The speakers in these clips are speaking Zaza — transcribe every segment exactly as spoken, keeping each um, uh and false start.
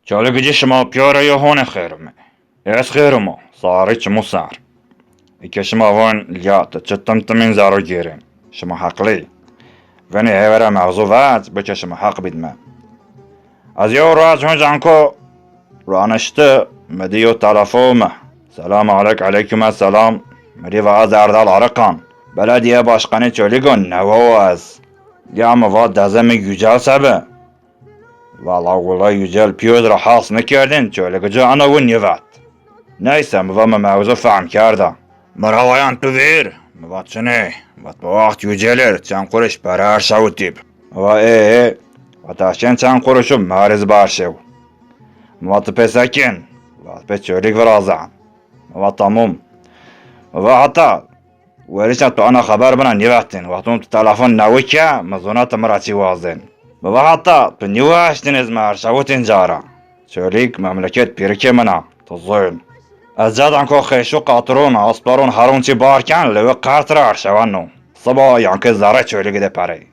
Çalikicî şima pîyore yo hone xêrime. Ez xêrimo, sarî çimû ser. Eke şima von, lîya ti çi tim timîn zero gêrên. Şima heqlî. Venê hevera mewzu vet, biçe şima heq bîdme. Ez yew roc hon canko ranişti, mi dî yo telefon mi. Selam aleyk, aleykum selam. Mi dî va ez Erdal Arıkan. Belediye başkanê Çolîgo newe wo ez. Ya mi va dezemê Yücel se bi. Valla wula Yücel pîyoz ra has nikerdên, Çolîgici ana wi nîvet. Neyse, mi va mi mewzu fehm kerda. Mi ra vayan tu vîr? Mi va çinê. Vat bi waxt Yücel ir çend quruş pere erşawitîb. Mi va ê ê. Vat eşkên çend quruşu merîz berşew. Mi va ti pê sekên? Vat pê Çolîg virazan. Mi va tamam. Mi va heta Werişa tu ana xeber bina nîvetên. Wexton tu telefon newi ke, mi zona ti mi ra çî wazên. Mi va heta tu nîweştên ez mi erşawitên cara. Çolîg memleket pîrikê min a, tu zon. Ez cadan ko xêşû qatiron, asparon heron çî bar ken, lewê qert ra erşaweno. Siba yan ke zerrê Çolîgî de perey.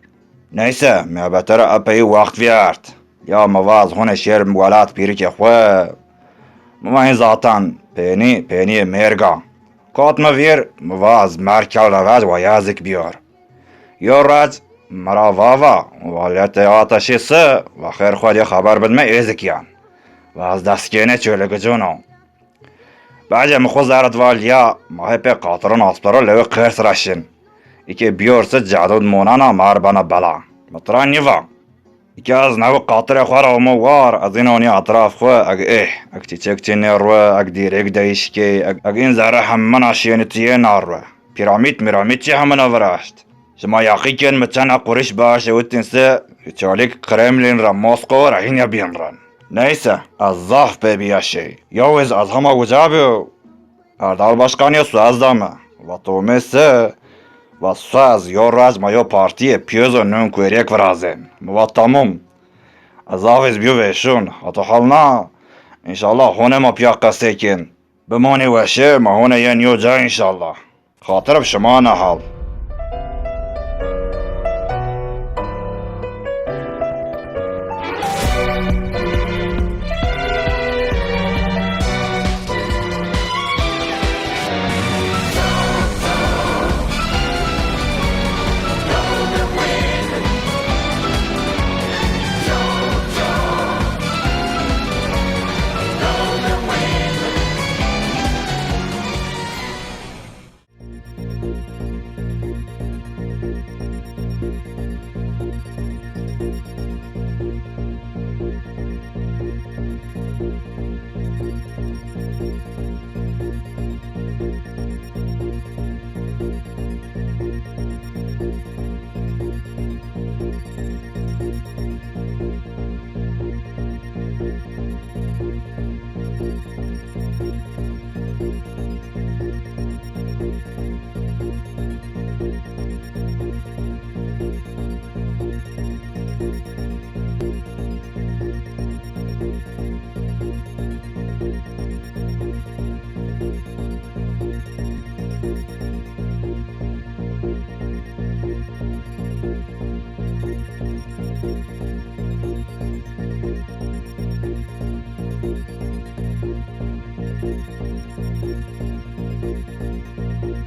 Neyse, mîyabete ra epeyî wext vîyert. Ya mi va ez hone şêr welat pîrikê xwu. Mi va hîn zaten pênî, pênîyê mêrg a. Kot mi vîr, mi va ez merg kel ra vec wa ya ez zik bîyor. Yo roc mi ra va va, wa letê ata şî si, wa xêr xwu dî xeber bidme ê zik yan. Wa ez dest kênê Çolîgicon o. Bence mi xwu zerre di va lîya, ma hê pê qatiron asparo lewê qêrs ra şin. Îkê bîyor si cedûd monena mar bena bela. Mi tira nîva. Îkê ez newi qatirê xwu ra omo war, ez îna onî etraf xwu, eg êh, eg çîçek çînê rwe, eg dîrêk deyîşkê, eg, eg în zerre hemina şîyênî tîyêna rwe. Pîramîd mîramîd çî hemina viraşt. Şima yaqî kên mi çend qurîş biaşewitîn se, Çolîg Kremlîn ra Moskowa ra hînî bîn rin. Neyse, ez zaf pê bîya şey. Yawêz ez hema uca bîyo. Erdal Başkanî suez da mi. Va to mi se, va suez yo roc ma yo partîyê pîyoz û nun kuêrîyek virazên. Mi va tamam. Ez zaf êz bîyo vêşon. Heta hal na. Înşallah hone ma pîya qesey kên. Bimonê weşe, ma hone yen yo ca înşallah. Xatir bi şima ne hal.